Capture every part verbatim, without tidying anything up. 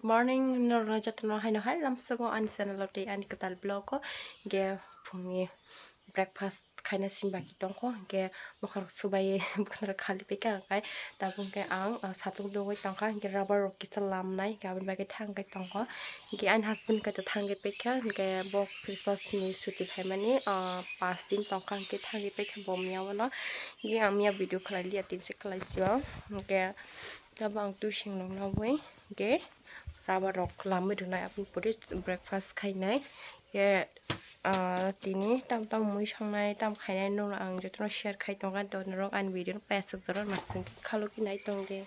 Morning norokno jotono haino hai lamsogo ani channel o tei ani kwtal vlog o. Hingke phungni breakfast khaina simi baki tongkho, hingke mokhorok subai bwkhwnarok khali paikha, hingke tabuk hingke ang, ah, satung dogwi tongkha, hingke rubber rok kisa lamnai, hingke aboni bagwi thangwi tongkho. Hingke ani husband kaitor thangwi paikha, hingke bo Christmas ni chuti khaimani, ah, pash din tongkha, hingke thangwi paikha bo miyao no. Hingke ang miya video khlai liya, tinse khlai sio, hingke tabuk ang twi sing nokna wi, hingke rubber rok lamwi rwnai, aboni pore breakfast khainai. Ye, ah, tini tam tam mui songnai, tam khainai, nono ang jotono share khai tongkha, to norok ani video no payasajak jora naising khalukwi nai tongdi.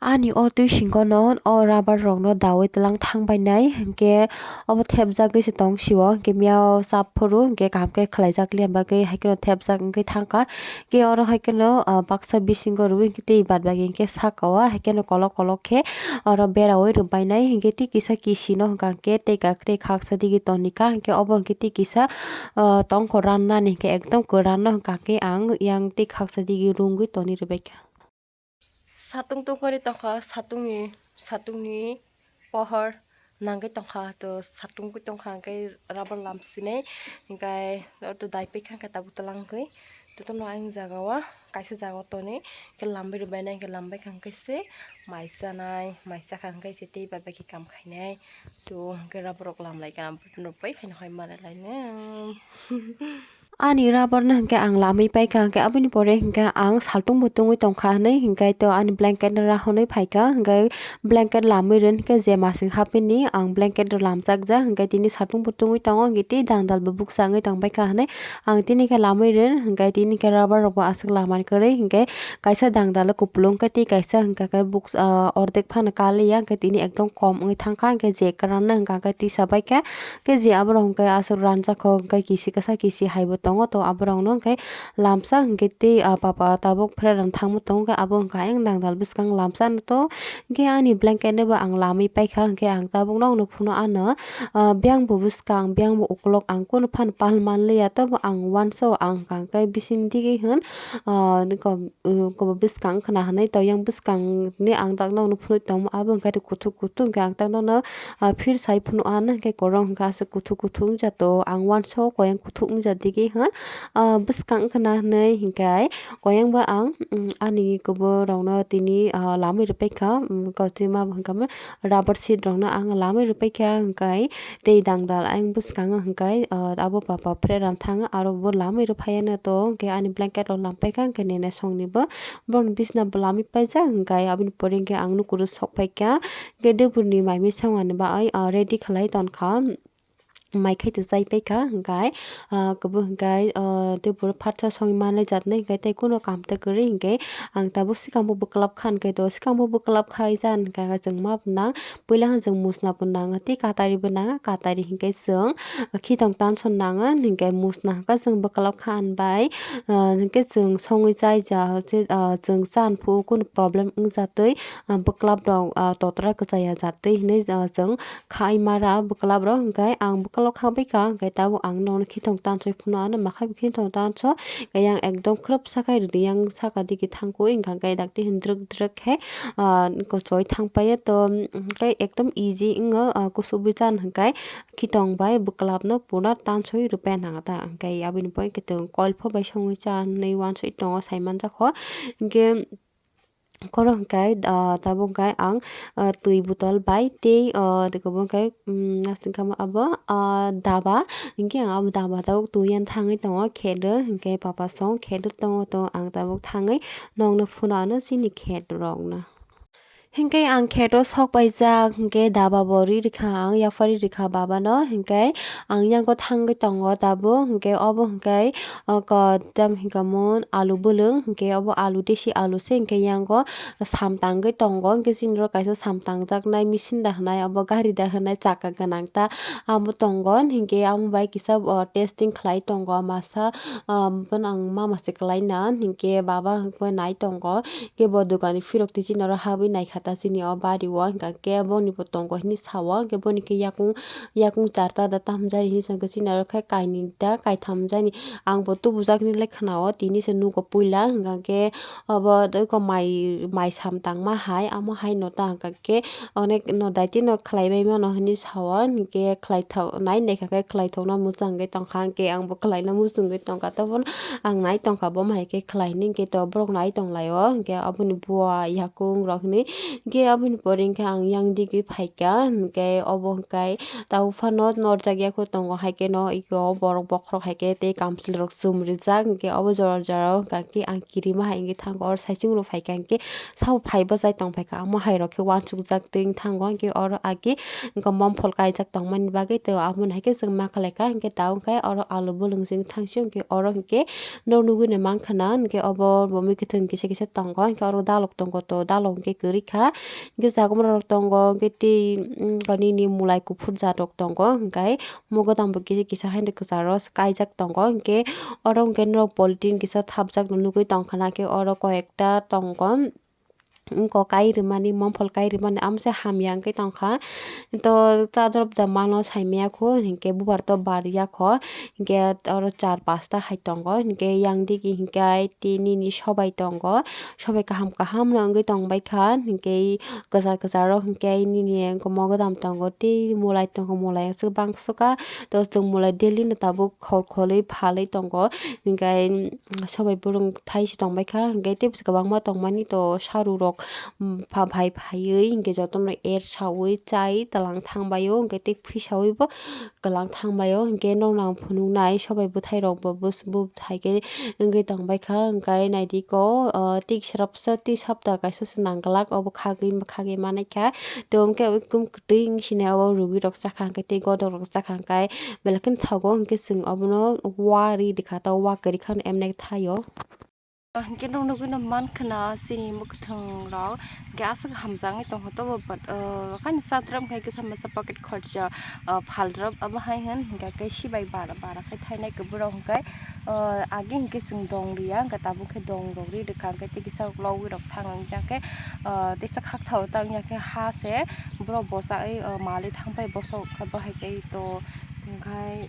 Ani o twi singkono o rubber rokno dawi tlang thang bainai, hingke obo thepjagwi se tong sio, hingke miyao chap phuru, hingke kaham khe khlaijak liya bagwi, haikhe no thepjak wngwi thangkha. Hingke oro haikhe no, ah, baksa bisingo rwui hingke tei baad bagi hingke saka o haikhe no kolok kolok khe oro beraui rwbainai, hingke tei kisa kisino hingka hingke tei kak tei khaksa digi tonika, hingke obo hingke tei kisa, ah, tongkho rannani hingke ekdom kwranno hingka hingke ang yang tei khaksa digi rungwi toni rwbaikha. Satung tungkori tongkha, satungni, satungni pohor nangwi tongkha, to satung tongkha hingke rubber lamsinai, hingke oro to daipaikha hingke tabuk twlangkhe. Jotono ayang jaga o kaisa jaga o tonwi hingke lambai rwbainai, hingke lambaikha hingke se mai chanai, mai chakha hingke se tei bai bai khe kam khainai. To hingke rubber rok lamlaikha, ang buphuru bai haino hai manlainai. Ani rubber no hingke ang lamwi paikha, hingke aboni pore hingke ang saltung bo tungwi tongkha hinui, hingke to ani blanket no rahonwi phaikha, hingke blanket lamwi rw hingke je masing hapini ang blanket rw lamchakjak, hingke tini satung bo tungwi tongo, hingke tei dangdal bo bukcha wngwi tongbaikha hinui ang tini khe lamwi rw, hingke tini khe rubber rok bo aswk lamani kwrwi, hingke kaisa dangdal o kupulung khe tei kaisa hingka khe bukcha, ah, ordek phano kaliya, hingke tini ekdom kom wngwi thangkha, hingke je kwran no hingka khe tisa baikha. Khe je aborok hwnkhe aswk ranjakho, hwnkhe kisi kwsa kisi haibo tongo, to aborokno hwnkhe lamsa hwnkhe tei, ah, papa tabuk phre rwna thangma tongo, hwnkhe abo hwnkhe ayang dangdal bwskang lamsa no to. Hwnkhe ani blanket no bo ang lamwi paikha, hwnkhe ang tabuk nokno phunukha ano, ah, biyang bo bwskang, biyang bo ukulok ang kunu phano pal manliya, tobo ang uansa o ang hwnkha hwnkhe bising digi hwn, ah, nokho. Kobo bwskang khna hinui to yang bwskangni ang tak nokno phunuk tongmo abo hwnkhe kuthuk kuthuk hwnkhe ang tak nokno phir sai phunuk ano hwnkhe korok hwnkhe aswk kuthuk kuthuk wngya to ang uansa o koyang kuthuk wngya digi hwn bwskang khna hinui hwnkhe koyang bo ang ani kobo rokno tini lamwi rwpaikha kochima bo hwnkhe rubber sheet rokno ang lamwi rwpaikha hwnkhe tei dangdal ayang bwskango hwnkhe abo papa phre rwna thango aro bo lamwi rwphaiya no to hwnkhe ani blanket rok lam paikha hwnkhe nini songni bo. Borokni bisna bo lamwi paijak, hwnkhe aboni pore hwnkhe ang nukhoro sok phaikha. Hwnkhe dwphurni mai mui songmani bagwi, ah, ready khlai tonkha. Mai khai to chai paikha, hwnkhe, ah, kwbwi hwnkhe, ah, dwphur phatsa songwi manai jatnai hwnkhe tei kuno kam ta kwrwi hwnkhe ang tabuk swkang bo bwklap kha hwnkhe to swkang bo bwklap khai jan hwnkhe chwng ma nang. Puila hwn chwng musna bo nango tei katari bo nango, katari hinkhe chwng khitong tanso nango, hinkhe musna hwnkhe chwng bwklap kha hwnbai, ah, hinkhe chwng songwi chai ja, je, ah, chwng chan phuru kunu problem wngja twi, ah, bwklap rok, ah, totra kwchaya ja twi hinwi, ah, chwng khai mara bwklap rok, hinkhe ang bwklap kha bai kha, hinkhe tabuk ang nokni khitong tansoi phano ano makhai bo khitong tanso, yang ekdom khoroksa khai rwdi yang saka digi thangkui, hinkhe dakti hin drwk drwk khe, ah, kochoi thangpaio to, mm, tei ekdom easy wngo, ah, kusubui chan hwnkhe khitong bai bwklap no pura tansoi rwpaiya nang ta, hwnkhe aboni pore khe chwng koil pho bai songwi cha hinwi uansoi tongo sai manjakho, hwnkhe koro hwnkhe, ah, tabuk hwnkhe ang, ah, twi botol bai tei, ah, tei kebo hwnkhe, mm, aswk khe abo, ah, daba, hwnkhe ang abo daba tabuk twi yan thangwi tongo khe rw, hwnkhe papa song khe rw tongo to ang tabuk thangwi nokno phunukha ano chini khe rwrokno. Hinkhe ang kheto sok paijak, hinkhe daba bo ri rikha ang, yaphari rikha baba no, hinkhe ang yango thangwi tongo tabuk, hinkhe obo hinkhe, o ko, tam hinkhe mun alu bwlwng, hinkhe obo alu desi alu se, hinkhe yango sam tangwi tongo, hinkhe chini oro kaisa sam tangjaknai machine da hinai, obo gari da hinai chakka gwnang ta, amo tongo, hinkhe amo bai kisa, o, testing khlai tongo masa, ah, bono ang mama se kwlai na, hinkhe baba hinkhe nai tongo, hinkhe bo dokan ni phirok twi chini oro habwi naikha. ta chini o bari o, hingka khe boni bo tongo hinwi sao, hingke boni khe yakung, yakung charta da tam jani hinwi sa khe chini aro khe kainwi da kaitham jani. Ang bo tubujak hinwi le khna o, tini se nugo puila, hingka khe obo tei ko mai, mai sam tangma hai, amo hai no ta hingka khe onek no daitino khlai bai mano hinwi sao, hingke khlai thok nai naikha khe khlai thokna muchungwi tongkha, hingke ang bo khlaina muchungwi tongkha, tei bono ang nai tongkha bo hai khe khlai hinwi, hingke to borok nai tong lai o, hingke aboni bua yakung rok hinwi. Hingke aboni pore hingke ang yang digi phaikha, hingke obo hingke tabuk phano norjak ya kho tongo, hai khe no eko borok bokhorok hai khe tei kamchwlwi rok chum rijak, hingke obo jora jora o hingka khe ang kirima hai hingke thango, oro saichung rok phaikha hingke sabo phai bwchai tong phaikha, amo hai rok khe uansukjak twi thango, hingke oro age hingke momphol kaijak tongmani bagwi tei aboni hai khe chwng ma khlai kha, hingke tabuk khe oro alu bolong chwng thangsio, hingke oro hingke Nok nugui no mankha na, hingke obo bo mui kwthwng kisa kisa tongo, hingke oro dalok tongo, to dalok hingke kwrwi kha, hingke chagumra rok tongo, hingke tei, mm, nini mulai kuphur jat rok tongo, hingke mo godam bo kisa kisa haino kwcharo kaijak tongo, hingke oro hingke norok polythene kisa thapjak no nugui tongkha na, hingke oro koi ekta tongo. Wngkok kai rwmani, momphol kai rwmani, amose hamya wngwi tongkha. To chadorop da mano saimaya kho, hinkhe bubar to bar ya kho, hinkhe oro char pasta hai tongo, hinkhe yang digi hinkhe tei nini sobai tongo, sobai kaham kaham no wngwi tongbaikha, hinkhe kwchar kwchar o hinkhe nini mogodam tongo, tei mulai tongo, mulai aswk bangsoka, to chwng mulai daily no tabuk khol kholwi phalwi tongo, hinkhe. Sobai burung thai se tongbaikha, hinkhe tei bwswk kwbangma tongmani to saru rok, mm, pha-, phai phaiwi hinkhe jotono er saui chai tlang thangbaio, hinkhe tei phi saui bo kwlang thangbaio, hinkhe nokno ang phunuknai sobai bwthai rok bo bwswk bwthai khe wngwi tongbaikha, hinkhe naidi ko, ah, tei kisarop sa tei sapta kaisa se nangglak obo khagwi khagwi manaikha, tei hinkhe kum kwtwi wngsinai obo rugwi rok chakha, hinkhe tei godok rok chakha, hinkhe. Belai kheno thago, hinkhe chwng obono wa ri rikha, ta wa kwrwi khano emnai thaio. Hinkhe nok nugwino mankha na chini mwkhwtwng rok, hinkhe aswk hamjaknai tongkha tobo, but, uh, haino chatrap hinkhe kisa masa pocket khorcha, uh, phalrap abo hai hwn, hinkhe khe sibai bara bara khe thainai kwbwrok hinkhe, uh, agi hinkhe chwng dong riya, hinkhe tabuk khe dong rok ri rikha, hinkhe tei kisa ukulok wi rok thang wngya khe, uh, teisa khakthao ta wngya khe ha se borok bwchai, uh, mali thangpai bosok khe bo hai tei to. Hingkhai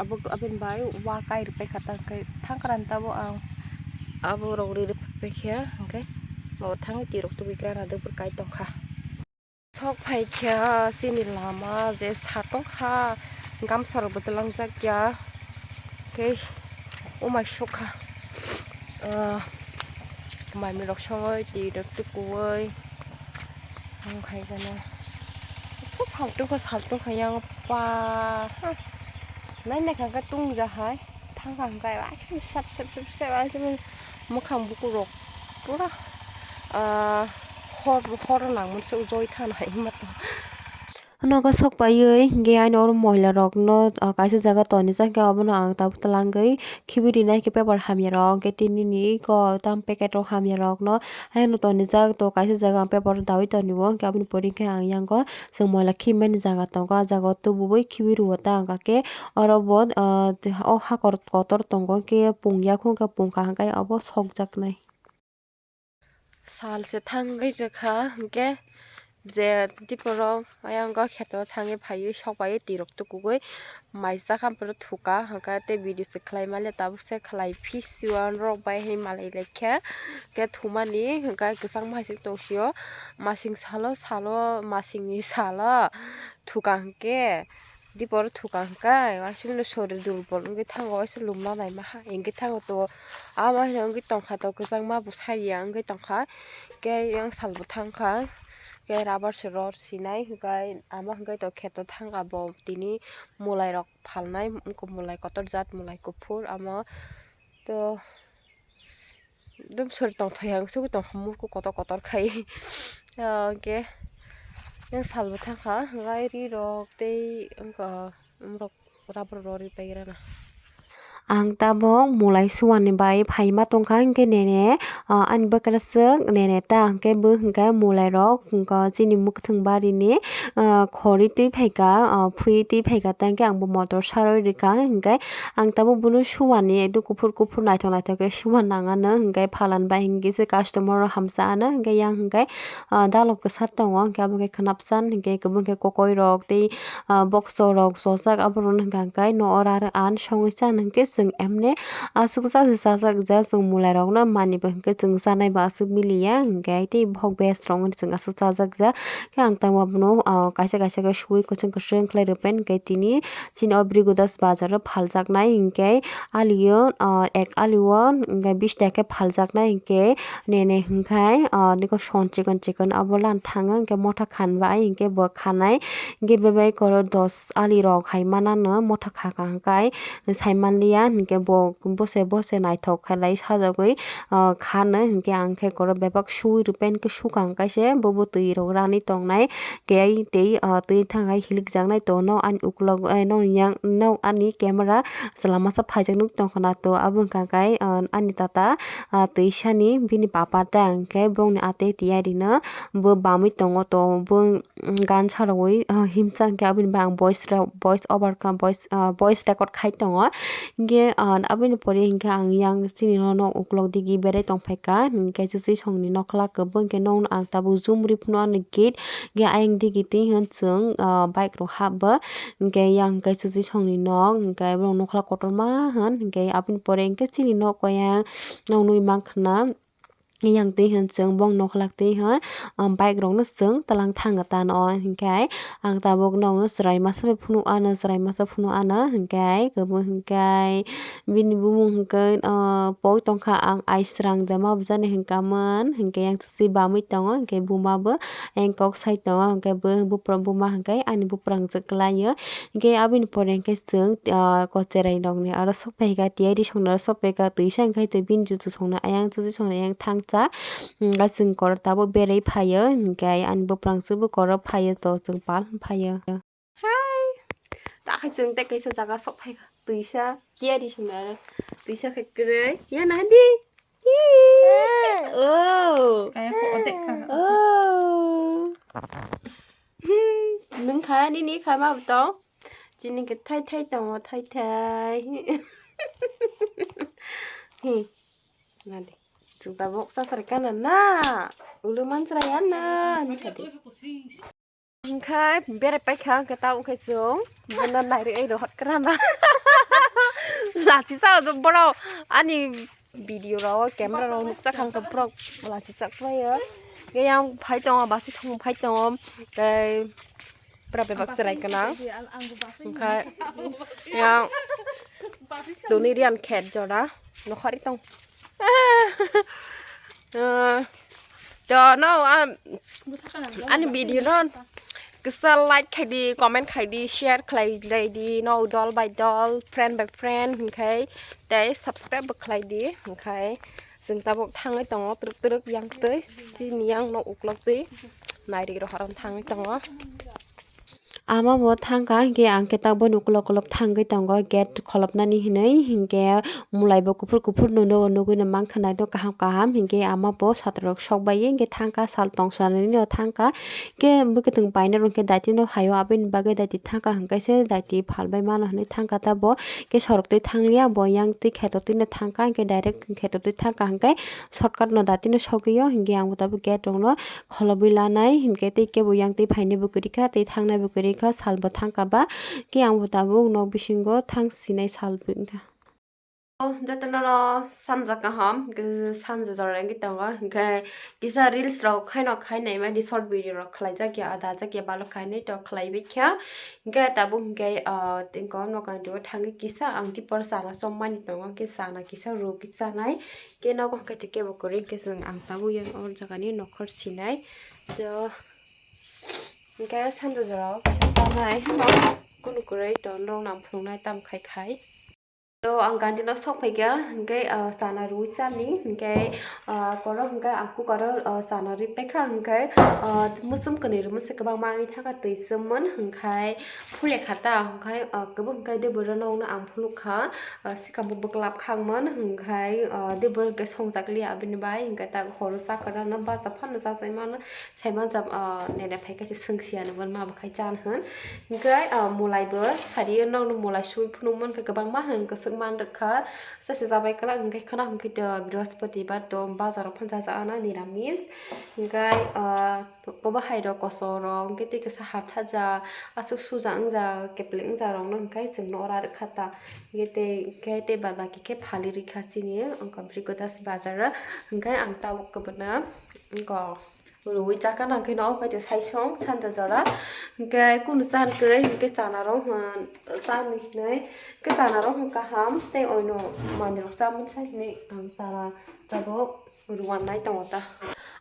abo, aboni bai wa kai rwpai kha, tangkhai thangkran tabuk ang abo rok ri rwpai kha, hingkhai bo thangwi twi rok tubui kha, naduk bo kai tongkha. Sok phai kha chini lama je sat wngkha, gamsa rok bo twlangjak ya, khe umai sukha, ah, mai mui rok songwi twi rok tukuwi. Ang khai gana. Khe saltung kha, saltung kha yang pa. Nai nai kha khe tung ja hai. Thang kha hwnkhe aswk sep sep sep sep aswk mukhang buku rok pura, ah, hor hor nang mun se ujoi than hai ma to. Nogo sok paiwi hinkhe ani oro moila rokno, ah, kaisa jaga tonijak hinkhe obono ang tabuk twlangwi khibi rinai khe paper hamya rok hinkhe tei nini eko tam packet rok hamya rokno. Haino tonijak to kaisa jaga ang paper dawi tonio, hinkhe aboni pore hinkhe ang yango chwng moila khibimani jaga tongo, ah jaga o tubui khibi rwo ta hwnka khe oro bo, ah, o hakor kotor tongo, hinkhe pung ya khe hinkhe pung kaham khe obo sokjaknai. Sal se thangwi rwkha, hinkhe je tiporo ayang o kheto thangwi phaiwi sok bai twi rok tukugwi. Mai chakha phano thuka, hwnkhe tei video se khlai manya, tabuk se khlai phisiyo norok bai hai malai laikha. Khe thumani hwnkhe kwchangma hai se tongsio, masing salo, salo, masingni salo thuka hwnkhe, dipor thuka hwnkhe, aswkno sorir durbol wngwi thango, waisa lum ma naima ha, hwnkhe thango to, ama hino wngwi tongkha to, kwchangma bo sariya wngwi tongkha, khe yang salbo thangkha, khe rubber se rw sinai hwnkhe, ama hwnkhe to kheto thangkha bo tini. Mwlai rok phalnai, wngkha mwlai kotor jat, mwlai kuphur, amo to dum sori tongthai ang sugui tongkha murkuk kotor kotor khai. Ah, hwnkhe yang salbo thangkha, lairi rok tei wngkha, umrok rubber rori paigrana. Ang tabok mulai suani bai phaima tongkha, hinkhe nene, ah, ani bwkraswk nene ta, hinkhe bo hinkhe mulai rok, hinkhe chini mwkhwtwng barini, ah, khori twi phaikha, ah, phui twi phaikha, tei hinkhe ang bo motor sarwi rwkha, hinkhe ang tabuk bono suani ekdom kuphur kuphur naithok naithok khe suma nangano, hinkhe phalan bai hinkhe se customer rok hamsa ano, hinkhe yang hinkhe, ah, dalok kwsa tongo, hinkhe abo khe khwnapsan, hinkhe kwbangkhe kokoi rok tei, ah, bokso rok chojak, aborok no hwnka hwnkhe no oro aro ang songwi chana hinkhe chwng emne aswk chajak chajak ja, chwng mulai rok no manwi bo hinkhe chwng chanai bo aswk miliya, hinkhe tei bok bes rok wngkhe chwng aswk chajak ja. Khe ang tamo abono, ah, kaisa kaisa khe suwi kwchwng kwchwng khlai rwpani, hinkhe tini chini o Brigodas bazar o phaljaknai hinkhe alio, ah, ek alio hinkhe bish taka khe phaljaknai hinkhe nene hinkhe, ah, niko son chikon chikon abo lan thango hinkhe motha khan bai hinkhe bo khanai hinkhe bebak oro dos ali rok hai manano motha kha kha hinkhe sai manliya hinkhe bo bose bose naithok khe lai sajagwi, ah, khano hinkhe ang khe oro bebak suwi rwpani khe sukha hinkhe se bobo twi rok rani tongnai. Kei tei, ah, twi thang hai hilikjaknai to, no ani ukulok, eh, no yang, no ani camera chwla masa phaijak nuk tongkha na to, abo wngkha khe, ah, ani tata, ah, twi sani bini papa ta, hwnkhe borokni atwi tiyari no bo bamwi tongo to, bo, mm, gan sa rwui, ah, himsa hwnkhe aboni bai ang voice rok, voice over kha, voice, ah, voice record khai tongo. Hingke, ah, aboni pore hingke ang yang chini no nok ukulok digi berai tongphaikha, hingke chuchwi songni nokla kwbwi hingke nokno ang tabuk jumri phano ano gate hingke ayang digi twi hwn chwng, ah, bike rok hapbo hingke yang hingke chuchwi songni nok hingke borok nokla kotorma hwn hingke aboni pore hingke chini nok yang nok nwi mankha na. Yang twi hwn chwng bong nokhlak twi hwn, um, bike rokno chwng twlang thang tano, hinkhe ang tabuk nokno chwrai masa bai phunuk ano, chwrai masa phunuk ano, hinkhe kwbwi hinkhe bini bumung hinkhe, uh, poi tongkha, ang ai srang de ma bujani hinkamon, hinkhe yang si bamwi tongo, hinkhe buma bo yang kok sai tongo, hinkhe bo buphuru buma hinkhe ani buphuru ang chwk kwlaio. Hinkhe aboni pore hinkhe chwng, ah, kocherai rokni aro sokphaikha, tiyari songni aro sokphaikha, twisa hinkhe twi bini jutu songni ayang chuchi songni ayang thangsa, hinkhe chwng koro tabuk berai phaio, hinkhe ani buphuru chwngbo koro phaio to chwng pal phaio. Hai, takhai chwng tei kaisa jaga sokphaikha, twisa tiyari songni aro twisa khe kwrwi, ya nadi. Oh. Kaya ko odek ka. Oh. Nung kha nini kha ma tong. Chini khe thai thai tongo, thai thai. Hi. Nadi. Chwng tabuk chasari kana na. Ulu mansra ya na. Ni kha di. Hinkhe berai paikha, hinkhe ta ukhai chwng bono nairwi ai rohor krana. Lachi sa borok ani video rok, camera rok nukjak kha, hinkhe borok lachi chak phaio. Hinkhe yang phai tongo, basi song phai tongo, tei pura bebak chwrai kana. Hinkhe yang tuni riyan khet jora nokhari tong. Ah, to no, ah, ani video no kisa like khai di, comment khai di, share khlai lai di, no dol bai dol, friend by friend hinkhai tei subscribe bo khlai di hinkhai chwng tabuk thangwi tongo twrwk twrwk yang twi chini yang no uklok twi nairi rohor thangwi tongo. Ama bo thangkha, hinkhe ang khe taboni ukulok ukulok thangwi tongo, gate kholopnani hinwi, hinkhe mulai bo kuphur kuphur nuno, nugwino mankha naino kaham kaham, hinkhe ama bo satrok sokbai, hinkhe thangkha sal tongsanani no thangkha, hinkhe bwkhe tong painai rok hinkhe daitino haio, aboni bagwi daiti thangkha, hinkhe se daiti phalbai mano hinwi thangkha tabo, hinkhe sorok twi thangliya, bo yang twi kheto twino thangkha, hinkhe direct kheto twi thangkha, hinkhe shortcut no daitino sogwio, hinkhe ang bo tabuk gate rokno kholobwi lanai hinkhe tei kebo yang twi phainai bo kwrwi kha, tei thangnai bo kwrwi kha, sal bo thangkha ba, khe ang bo tabuk nok bisingo thang sinai sal bo wngkha. O jotono no sanja kaham, hinkhe sanja jora wngwi tongo, hinkhe kisa reels rok khaino khainai mani short video rok khlaijak ya, dajak ya, balok khainai to khlaibai kha, hinkhe tabuk hinkhe, ah, tengkol nokani duo thangwi kisa ang tipor chana chom mani tongo, hinkhe chana kisa rwgwi chanai. Khe nogo hwnkhe tei kebo kwrwi hinkhe chwng ang tabuk yang o jagani nokhor sinai. To hinkhe sanja jorao kisa chanai hwnba kunu kwrwi to norok nang phunuknai tamo khai khai. To ang gandino sok phaikha, hwnkhe, ah, chana rwi chani, hwnkhe, ah, koro hwnkhe ang kukaro, ah, chana rwi paikha, hwnkhe, ah, muchum kwnwi rwmase kwbangma wngwi thangkha twi chumon, hwnkhe phulekha ta, hwnkhe, ah, kwbang hwnkhe deboro nokno ang phunukha, ah, sikamo bwklap khangmon, hwnkhe, ah, deboro hwnkhe songjakliya aboni bai, hwnkhe tak horo chakwrwngno bacha phano chachaimano. Saimanjak, ah, nene phai khe se swngsi ano, bo ma bo khai chan hwn. Hwnkhe, ah, molai bo sari o, nokno molai sui phunukmani khe kwbangma hwn kwchwk man rwkha. Sese chabai kwlak hwnkhe khwna hwnkhe to Brihospoti bar to bazar o phano chacha ano niramis. Hwnkhe, ah, obo hai rok koso rok hwnkhe tei kisa haptha ja aswk suja wngja keplek wngja rok no hwnkhe chwng no ora rwkha ta. Hwnkhe tei, hwnkhe tei bad baki khe phali rwkha chini wngkha Brihodas bazar o. Hwnkhe ang tabuk kwbana wngkha. Rwi chakha nang khe no, omo bai de saisong sanja jora. Hwnkhe kunu chan kwrwi, hwnkhe chana rok hwn, chan hinwi, hwnkhe chana rok hwn kaham, tei oino manwi rok chamani sai hinwi ang chana tabuk rwmannai tongo ta.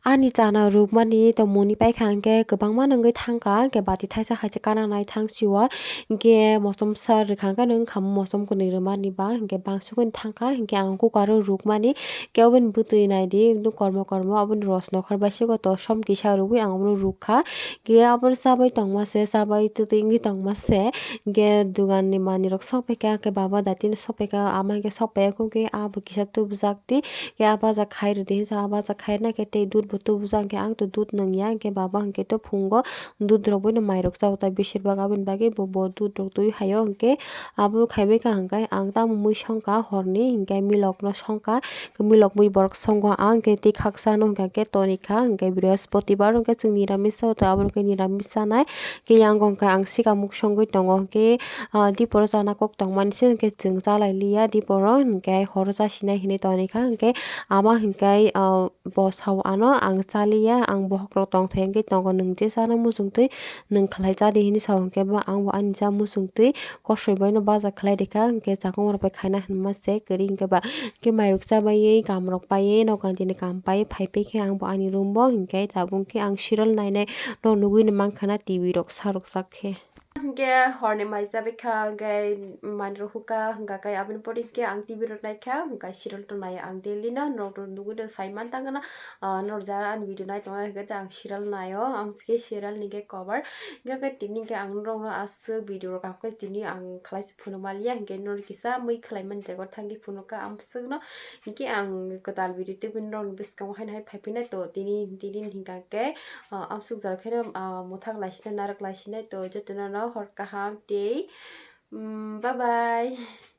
Ani chana rwmani tongmungni paikha hwnkhe kwbangma nungwi thangkha, hwnkhe bati thaisa hai se kana nai thang sio, hwnkhe mosom sa rwkha hwnkhe nwng kha mosom kwnwi rwmani ba, hwnkhe bangsukni thangkha, hwnkhe ang kukaro rwkmani. Khe oboni bwtwi naidi, kormo kormo oboni rosno khar bai sego to som kisa rwui ang obono rwkha. Khe obono chabai tongma se, chabai twtwi wngwi tongma se. Khe dogan ni manwi rok sok phaikha, khe baba dati no sok phaikha, ama hwnkhe sok phaiya, khe abo kisa tubujak di, khe a baja khai rwdi hinwi sa, a baja khai rwna khe tei dudh bo tubujak, hwnkhe ang to dudh nungya, hwnkhe baba hwnkhe to phungo dudh rok boino mai rok chao ta, besir bak aboni bagwi bo, bo dudh rok twi haio, hwnkhe abo khaibai kha hwnkhe ang tamo mui songkha horni, hwnkhe milok no songkha. Milok bui borok songo ang khe tei khaksa no hwnkha khe toni kha, hwnkhe Brihospoti bar hwnkhe chwng niramis sao to, abo hwnkhe niramis chanai. Khe yang hwnkha ang sikamuk songwi tongo, hwnkhe, ah, dipor chana kok tongmani se hwnkhe chwng chalai liya diporo, hwnkhe horo chasinai hinwi toni kha, hwnkhe ama hwnkhe, ah, bo sao ano ang chaliya, ang bohok rok tongthai hwnkhe tongo, nwng je chana muchungtwi nwng khlai cha di hinwi sao, hwnkhe bo ang bo ani cha muchungtwi kosoi bai no baja khlai rikha, hwnkhe chakong rok bai khaina hinma se kwrwi hwnkhe ba. Hwnkhe mairok chabaiwi, kam rok paiwi, nogo tini kam paiwi phai phai khe ang bo ani room bo, hwnkhe tabuk khe ang serial nainai no nugui no mankha na T V rok sa rok jak khe. Hwnkhe horni mai chabai kha, hwnkhe manwi rok hukha, hwnkha khe aboni pore hwnkhe ang T V rok naikha, hwnkhe serial rok naio ang daily no, norok rok nugui no sai man tangkha na, ah, norok jara ani video nai tongna hwnkhe ang serial naio, amsike serial ni khe cover. Hwnkhe khe tini khe ang norok no aswk video rok kaham khe tini ang khlai phunuk maliya, hwnkhe norok kisa mui khlai mani jaga o thangwi phunukha amswkno. Hwnkhe ang kwtal video tubui norokni bwskango haino hai phai phinai to tini, tini hwnkha khe, ah, amswk jora khe, ah, mwthang laisinai narwk laisinai to jotono no hor kaham tei, mm, bye bye.